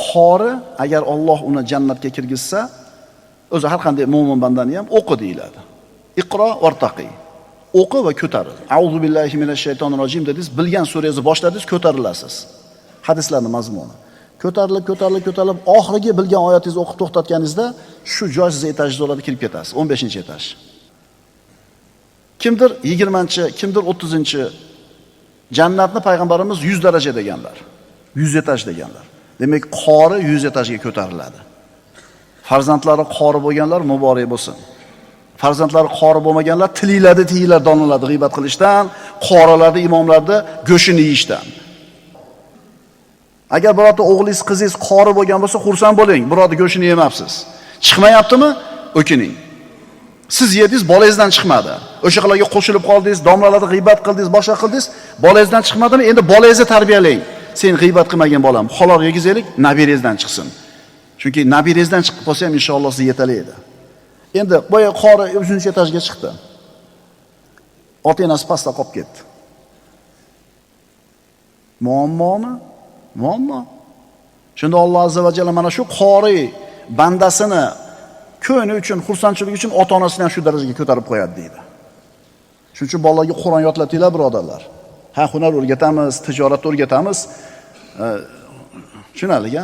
Qori agar Alloh uni jannatga kirgizsa, o'zi har qanday mo'min bandani ham o'qi deyiladi. Iqro vartaqi. O'qi va ko'taril. Auzu billahi minash shaytonir rojim dedingiz, bilgan surangizni boshladingiz, ko'tarilasiz. Hadislarning mazmuni. Ko'tarilib, ko'tarilib, ko'tarilib, oxirgi bilgan oyatingizni o'qib to'xtatganingizda shu joy sizni etajingiz bo'ladi, kirib ketasiz. 15-etaj. Kimdir 20-chi, kimdir 30-chi. Jannatni payg'ambarimiz 100 daraja deganlar. 100 etaj deganlar. Demak, qori 100 etajga ko'tariladi. Farzandlari qori bo'lganlar muborak bo'lsin. Farzandlari qori bo'lmaganlar tililadi, tiyilar doniladi g'iybat qilishdan, qorilarni, imomlarni go'shini yeyishdan. Agar birorta o'g'lingiz, qizingiz qori bo'lgan bo'lsa, xursand bo'ling, birovni go'shini yemabsiz. Chiqmayaptimi? O'kining. Siz yedingiz, bolangizdan chiqmadi. O'shalarga qo'shilib qoldingiz, domlalarni g'iybat qildingiz, boshqa qildingiz, bolangizdan chiqmadimi? Endi bolangizni tarbiyalang. Sen g'iybat qilmagan bolam, halol yegizaylik, nabirangizdan chiqsin. Chunki nabirangizdan chiqib qolsa ham inshaalloh sizni yetalaydi. Endi boya qori 3-etajga chiqdi. Ota-enasi pastda qolib ketdi. Muammomi? Muammo. Shunda Alloh azza va jalla mana shu qori bandasini ko'ngli uchun, xursandchilik uchun ota-onasini ham shu darajaga ko'tarib qo'yadi deydi. Shuning uchun bolalarga Qur'on yodlatinglar, birodarlar. Ha, hunar o'rgatamiz, tijorat o'rgatamiz. Tushunarli-a?